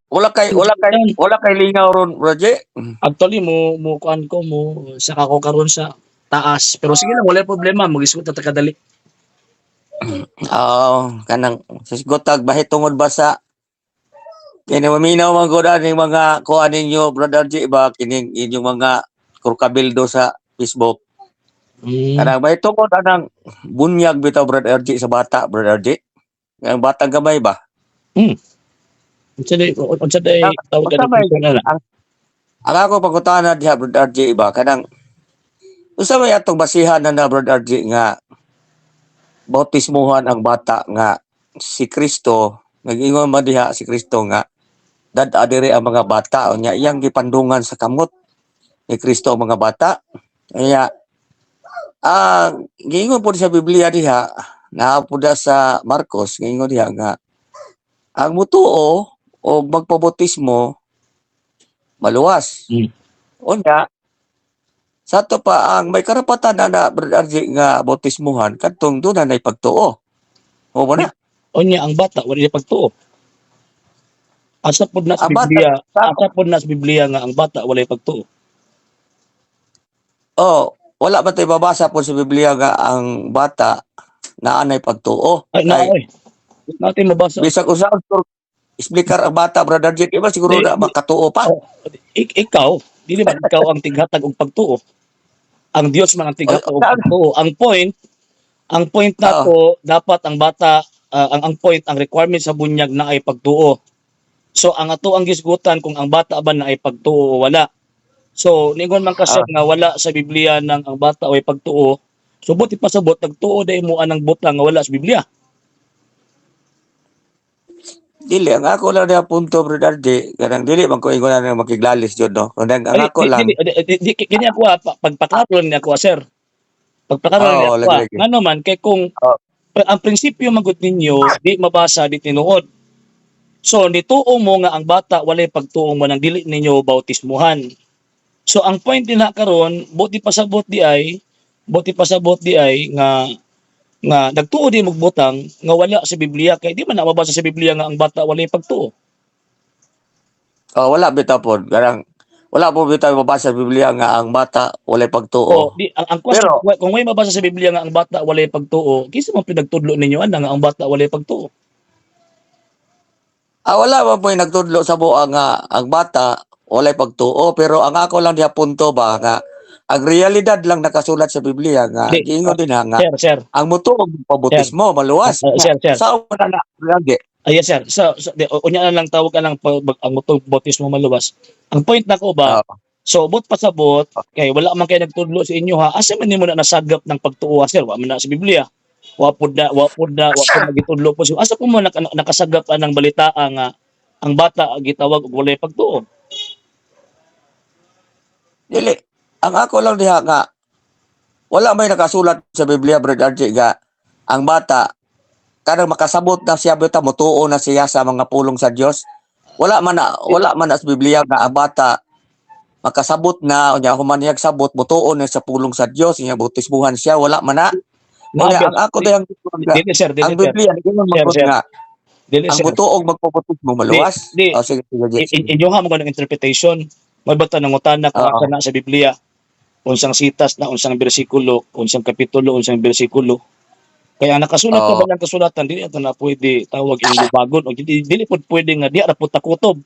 Wala kay lingaw ron, Roger. Actually, mo mo kuan ko mo saka ko karon sa taas. Pero sige lang, wala problema, magisgot ta kadali. Oo, kanang sisgotag bahitungod ba sa kini maminaw man gud aning mga kuan ninyo, Brother G, ba kining inyong mga kurkabildo sa Facebook. Kanang bahitungod anang bunyag bitaw, Brother RG, sa bata, Brother RG. Ang batang gamay ba? Unsa day tawag Unsa ka may na na? Ang ako pangutana diha, Brother RG, ba kanang unsa may atong basihan na, Brother RG, nga bautismuhan ang bata nga si Kristo nag-ingon man diha si Kristo nga dad-a diri ang mga bata, unya iyang gipandungan sa kamot ni Kristo ang mga bata? Kaya giingon po sa Biblia diha na po sa Marcos, giingon diha nga ang mutuo o magpabautismo maluwas. Unya sa ato pa ang may karapatan na, Brother RG, nga bautismuhan kadtong doon na pagtuo. O ba na? Unya ang bata wala niya pagtuo. Asa pod na sa Ang bata Biblia, asa pod na sa Biblia nga ang bata wala pagtuo? Oh, wala ba tayo babasa po sa Biblia nga ang bata naa nay pagtuo? Ay, na Kay oy. Natin mabasa. Bisag usa explicar ang bata, Brother RG, di ba siguro Di, na di, makatuo pa? Oh, ikaw, dili man ikaw ang tighatag og pagtuo. Ang Dios man ang Oh, tighatag og pagtuo. Ang point Oo. nato dapat ang bata ang point, ang requirement sa bunyag na ay pagtuo. So ang ato ang gisgutan kung ang bata ba na ay pagtuo o wala. So ningon man kasi nga wala sa Biblia nang ang bata ay pagtuo. So buti pasabot nagtuo dai mo anang butang nga wala sa Biblia. Dili, ang ako lang na punto, Brother RG, kanang dili man ko ingon na makiglalis jud, no. Kanang ang Ay, ako di, lang dili, di, di, di, kini ako ah, pagpaklaro ni ako ah, sir. Pagpaklaro ni Oo, ako lagi ah. lagi. Ngano man kay kung ang prinsipyo man gud ninyo di mabasa, di tinuod. So nituo mo nga ang bata walay pagtuo mo nang dili ninyo bautismuhan. So ang point din na karon, buti pasabot di ay nga nga nagtuo di magbutang nga wala sa Biblia kay di man na mabasa sa Biblia nga ang bata walay pagtuo. Oh, wala bitaw pod. Kanang wala po bitaw mabasa sa Biblia nga ang bata walay O pagtuo. di ang question, Pero kung may mabasa sa Biblia nga ang bata walay pagtuo, kinsa man pinagtudlo ninyo ana nga ang bata walay pagtuo? Ah, wala man po nagtudlo sa buang nga ang bata walay pagtuo, pero ang ako lang diha punto ba nga ang realidad lang nakasulat sa Biblia nga Di, giingon din ha nga sir, sir, ang mutuo sir, pabautismo maluwas. Nga sir, sir. sa una na lagi. Ay, yes, sir. So di, unya na lang tawag ka lang ang mutong bautismo maluwas. Ang point nako ba, so bot pasabot kay wala man kay nagtudlo sa inyo ha. Asa man nimo na nasagap ng pagtuo ha, sir? Wa man na sa Biblia. Wa pud na gitudlo po. So, asa po mo nakasagap anang balita nga ang bata gitawag og walay pagtuo? Dili, ang ako lang diha nga wala may nakasulat sa Biblia, Brother RJ, nga ang bata kanang makasabot na siya bitaw mutuo na siya sa mga pulong sa Dios. Wala man na sa Biblia nga ang bata makasabot na, unya human niyag sabot mutuo na sa pulong sa Dios, unya bautismuhan siya, wala man na. Na Unya ang ako dihang dili, sir, dili ang sir. Biblia ingon man Sir, gud sir. nga Dili, ang sir. mutuog magpabautismo Di maluwas. di Oh, sige sige sige. Inyo ha mo ng interpretation. May bata nangutana kung asa na sa Biblia, unsang sitas na, unsang bersikulo, unsang kapitulo, unsang bersikulo. Kaya ang nakasulat pa ba ng kasulatan, dili ato na pwede tawag ing lubagon o dili, dili pod pwede nga di ra pud takutob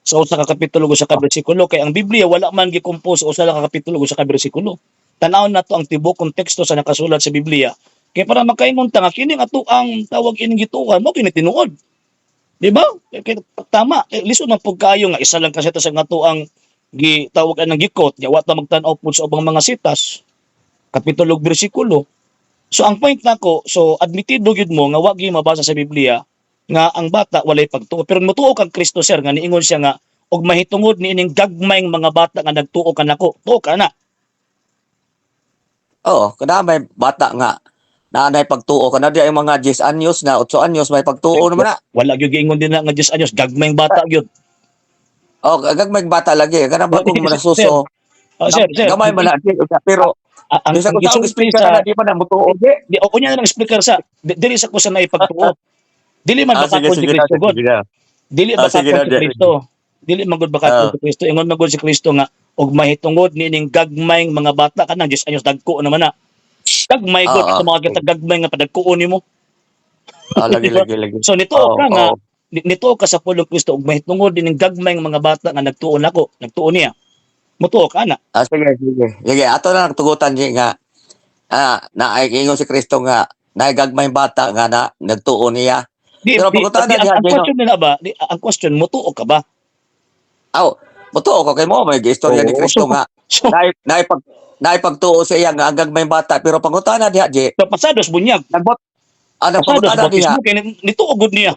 sa usa ka kapitulo o sa ka bersikulo kay ang Biblia wala man gi-compose sa usa ka kapitulo o sa ka bersikulo. Tan-awon nato ang tibuok konteksto sa nakasulat sa Biblia kay para makaingon ta nga kini nga ato ang tawag ining gituohan mo kini tinuod. Di ba? Kay, tama, kay lisod man pud kaayo nga isa lang kasi ta sa nga ang gitawag anang gikot, nya wa ta magtan-aw pud sa ubang mga sitas, kapitulo ug bersikulo. So ang point nako, so admitido gyud mo nga wa gyud mabasa sa Biblia nga ang bata walay pagtuo. Pero mutuo kang Kristo, sir, nga niingon siya nga og mahitungod niining gagmayng mga bata nga nagtuo kanako, tuo ka na? Oo, kada may bata nga naanay pagtuo kana di ay mga 10 anyos na, 8 anyos, may pagtuo naman na. Wala gyud giingon din na nga 10 anyos, gagmayng bata gyud. Oh, gagmay bata lagi kana ba kung Sir, nasuso. oh, sir, sir. Gamay man na pero Ang, bisag ang usa og gisulti speaker sa na di pa na mutuo. Di, di o unya na lang speaker sa dili sa kusa na ipagtuo. Dili man Ah, sige bakakon si sige na Kristo sige god. na. Dili ba Ah, sige katong na, si Jerry. Kristo? Dili man gud ba katong si Kristo? Ingon man gud si Kristo nga og mahitungod niining gagmayng mga bata, kanang 10 anyos, dagko naman na. Gagmay gud sa mga kita, gagmay nga padagkuon nimo. Ah, lagi. Di ba? Lagi, lagi. So nituo ka nga nituo ka sa pulong Kristo og mahitungod nining gagmayng mga bata nga nagtuo nako, nagtuo niya. Mutuo ka ana. Ah, sige, sige. Sige, ato na lang tugutan niya nga na ay ingon si Kristo nga naigagmay bata nga na nagtuo niya. Di, Pero di, pangutana di, ang, diha, ang Gino. question nila ba, di, ang question, mutuo ka ba? Aw, mutuo ko kay mo may istorya ni Kristo nga So, naipagtuo sa iya nga ang gagmay bata, pero pangutana diha, Ji, so pasados bunyag. nagbot ano Pasados pangutana diha bautismo kay nituo gud niya.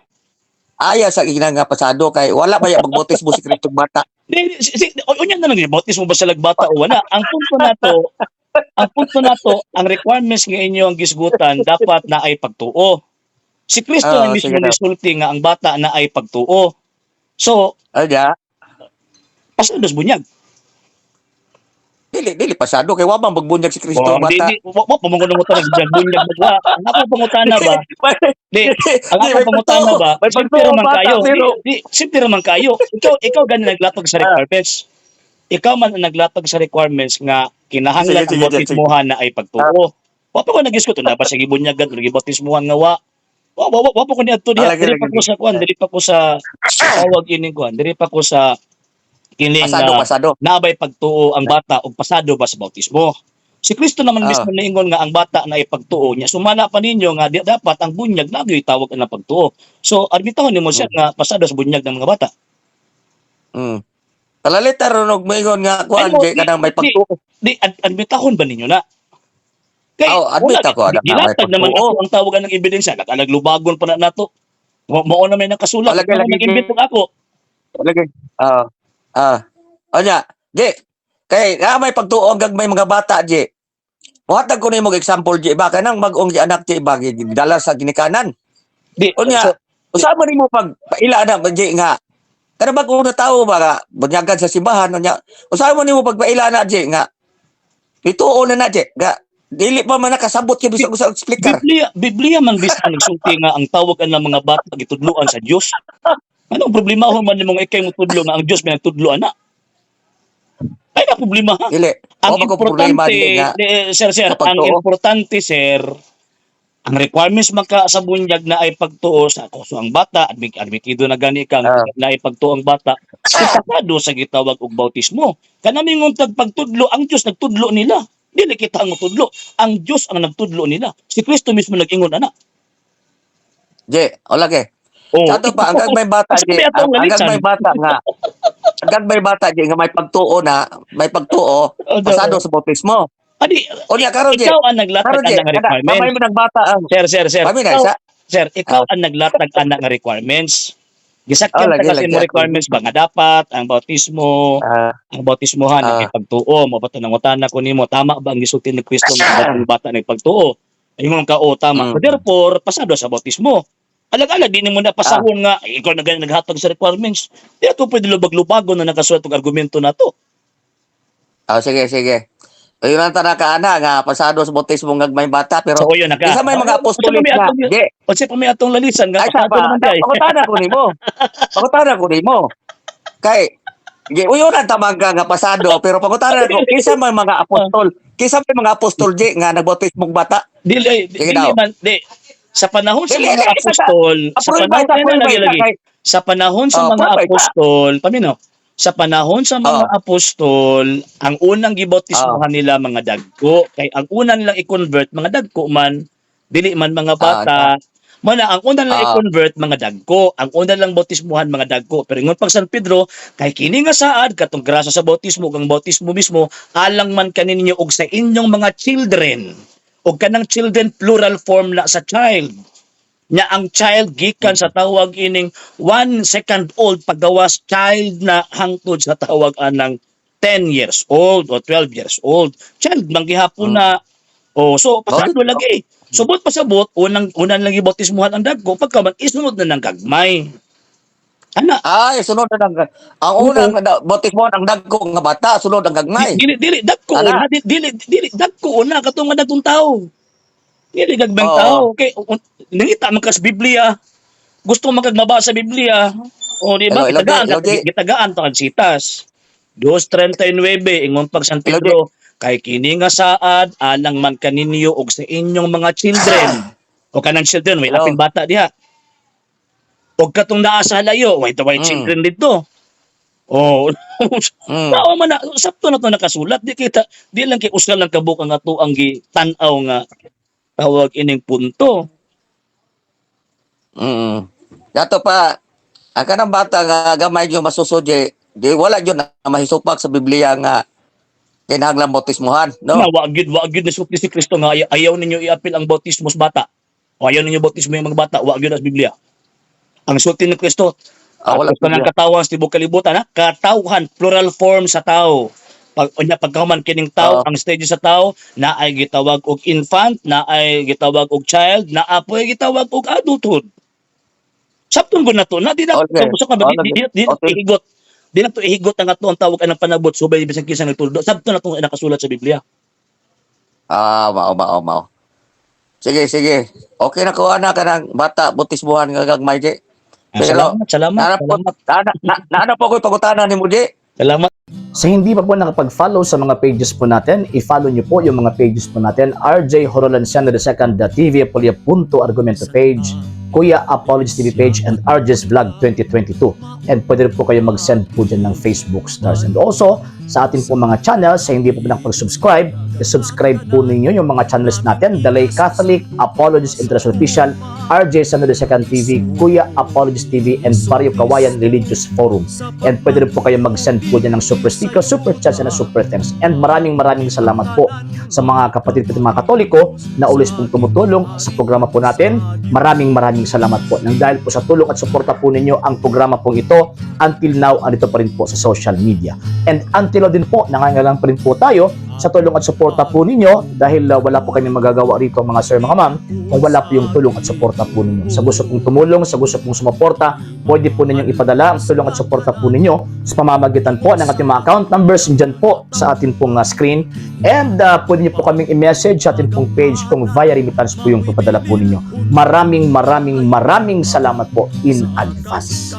Aya sa ina nga pasado kay wala ba ya magbautismo si Kristo bata. Di, si, si, unya na lang, bautismo ba sa bata o wala? Ang punto nato, ang requirements nga inyo ang gisgutan dapat na ay pagtuo. Si Kristo na mismo Sige na. nisulti nga ang bata na ay pagtuo. So, Ay diha, pasados bunyag. Dili dili pasado kay wa man magbunyag si Kristo Oh, di, bata. di, wa pa mo kuno nag bunyag magwa. Ang ako pangutana ba? Di, ang Di, ako may pangutana pagtuo. ba? May Simple pagtuo raman bata, kayo. pero Di, simple raman kayo. Ikaw gani naglatag sa requirements. Ikaw man ang naglatag sa requirements nga kinahanglan Sige, ang sige, sige. bautismohan na ay pagtuo. Wa pa ko nagisgot na ba sa gibunyagan o gibautismohan nga wa. Wa wa wa, wa pa ko niadto diha. Ah, lagi, Diri lagi, pa ko sa kuan, diri pa ko sa tawag ining kuan, diri pa ko sa kining Pasado, pasado. Naabay pagtuo ang bata o pasado ba sa bautismo. Si Kristo naman mismo niingon nga ang bata na ipagtuo niya. Sumala pa ninyo nga di, dapat ang bunyag na tawag ang pagtuo. So admitahon nimo siya nga pasado sa bunyag ng mga bata. Kalalita ron og moingon nga kuan Ay, mo, kay kanang may pagtuo. Di admitahon ba ninyo na? Kay Oh, admit wala, ako, anak, na may gilatag naman pagtuo. ako ang tawagan ng ebidensya. Nakalag lubagon pa na nato. Mao na may nakasulat. Lagi, Mao lagi, nag-invent ako. Lagi. Ah. Ah. Onya, di kay na may pagtuo ang gagmay mga bata, di. Muhatag ko nimo og example, di ba, kanang mag-ong anak, di ba, gidala sa ginikanan. Di, Unya, so, usa man nimo pag paila na di nga kana bag-o na tawo ba nga bunyagan sa simbahan, unya usa man nimo pagpaila na, di, nga ituo na na, di, nga dili pa man nakasabot kay bisag usa explicar. Biblia, Biblia man bisang nagsulti nga ang tawag ang mga bata gitudloan sa Dios. Anong problema ho man nimong ikay motudlo nga ang Dios may nagtudlo ana? Ay na problema ha. Dili. Ang Wa man ko problema importante, di nga di, sir, sir, sa ang pagtuo. importante, sir, ang requirements maka sa bunyag na ay pagtuo sa so ang bata, admitido na gani ka nga na ay pagtuo ang bata, pasado sa gitawag og bautismo. Kanami ngon pagtudlo, ang Dios nagtudlo nila. Dili kita ang motudlo, ang Dios ang nagtudlo nila. Si Kristo mismo nag-ingon ana. Di, o lagi. Oh. Sa ato pa, ang gagmay bata, Kasi di, may atong ang lalisan. gagmay bata nga, ang gagmay bata, di, nga may pagtuo na, may pagtuo, Oh, pasado sa bautismo. Adi, Unya, karon, di, ikaw ang naglatag karon, di, ana nga kada, requirements. mamay mo nagbata ang, Sir, sir, sir. mami na, Ikaw, isa, sir, ikaw ang naglatag ana nga requirements. Gisakyan Oh, ta lagi, kasi lagi. mo requirements ba nga dapat ang bautismo, ang bautismohan ay pagtuo, mo ba nangutana ko nimo, tama ba ang gisulti ni Kristo nga ang bata na pagtuo? Ingon ka, o tama. So, therefore, pasado sa bautismo. Alag-alag di nimo na pasahon nga ay, ikaw na gani naghatag sa requirements. Di ato pwede lubag-lubagon na nakasulat og argumento nato. Ah, sige, sige. Ayun ang tanaka ana nga pasado sa bautismo ng gagmay bata, pero So uyon na ka. isa may mga apostolis Unsa pa may nga, di, unsa pa may atong lalisan nga ay sa pasado pa, naman kay. pangutana ko nimo. Pangutana ko nimo. Kay di uyon ang tamang ka nga pasado, pero pangutana ko kinsa may mga apostol, kinsa may mga apostol, di, nga nagbautismong bata? Dili ay, Sige dili daw. man di sa panahon sa Dili, mga dili, isa ka. apostol, sa Approve ba panahon isa, ay, approve ba lagi isa lagi. kay Sa panahon sa Oh, mga approve ba isa? apostol, paminaw. Sa panahon sa mga apostol, ang unang gibautismohan nila mga dagko, kay ang una nilang i-convert mga dagko man, dili man mga bata. Mana ang una lang i-convert mga dagko, ang una lang bautismuhan mga dagko. Pero ingon pag San Pedro, kay kini nga saad katong grasya sa bautismo ug ang bautismo mismo alang man kaninyo og sa inyong mga children. Og kanang children, plural form na sa child. Nya ang child gikan sa tawag ining 1 second old paggawas, child na hangtod sa tawag anang 10 years old o 12 years old. Child man gihapon na. Oh, so pasado lagi. Subot pasabot, unang unang lang gibautismuhan ang dagko, pagka man isunod na ng gagmay. Ana, Ay, sunod na ng ang unang bautismo ang dagko nga bata, sunod ang gagmay. Dili dili dagko Ana. una, dili dili, dili dagko una katong nga dagkong tao. Dili gagmayng tao. Kay nangita man ka sa Biblia. Gusto man kag mabasa sa Biblia. O, di ba? Hello, hello, Gitagaan, hello, Jay. Gitagaan ta kag sitas. 2:39, ingon pag San Hello, Pedro, kay kini nga saad alang man kaninyo og sa inyong mga children. O kanang children, may Hello. aping bata diha. Og katong naa sa layo, way way children dito. Oh, Mao man na, sakto na to nakasulat. Di kita, di lang kay usa lang kabuk ang ato ang gitan-aw nga tawag ining punto. Dato pa, ang kanang bata nga gamay yung masusod, di wala yun na mahisupak sa Biblia nga kinahanglan bautismuhan, no? Na wa gyud nisulti si Kristo nga ayaw ninyo iapil ang bautismo sa bata. O ayaw ninyo bautismo yung mga bata, wa gyud sa Biblia. Ang sulti ni Kristo, Ah, wala atos ng Biblia. katawan sa tibok kalibutan, ha? Katawhan, plural form sa tao. Pag unya pagkahuman kining tao, ang stage sa tao na ay gitawag og infant, na ay gitawag og child, na apoy gitawag og adulthood. Sabton ko na to, na di na sa ka di na ihigot. Di na to ihigot ang ato ang tawag anang panabot subay bisan kinsa nagtuldo. Sabton na to nakasulat sa Biblia. Ah, mao, mao, mao. Sige, sige. Okay na ko ana kanang bata bautismuhan nga gagmay, Jay. Ah, Pero, salamat, salamat, Naana po, salamat, naana po ko'y pangutana ni mo, Jay. Salamat. Sa hindi pa po nakapag-follow sa mga pages po natin, i-follow nyo po yung mga pages po natin, RJ Horolanciano II, TV Apolia Punto Argumento page, Kuya Apologies TV page, and RJ's Vlog 2022. And pwede rin po kayo mag-send po dyan ng Facebook stars. And also, sa atin po mga channels, sa hindi po nakapag-subscribe, i-subscribe po ninyo yung mga channels natin, Dalay Catholic, Apologies International Official, RJ Sano II TV, Kuya Apologies TV, and Barrio Kawayan Religious Forum. And pwede rin po kayo mag-send po dyan ng super sticker, super chats, and super thanks. And maraming maraming salamat po sa mga kapatid po mga Katoliko na always pong tumutulong sa programa po natin. Maraming maraming salamat po. Nang dahil po sa tulong at suporta po ninyo ang programa pong ito, until now, andito pa rin po sa social media. And until now din po, nangangailangan pa rin po tayo sa tulong at suporta po ninyo dahil wala po kami magagawa rito, mga sir, mga ma'am, kung wala po yung tulong at suporta po ninyo. Sa gusto pong tumulong, sa gusto pong sumuporta, pwede po ninyong ipadala ang tulong at suporta po ninyo sa pamamagitan po ng ating mga account numbers dyan po sa atin pong screen. And pwede niyo po kaming i-message sa atin pong page kung via remittance po yung papadala po ninyo. Maraming maraming maraming salamat po in advance.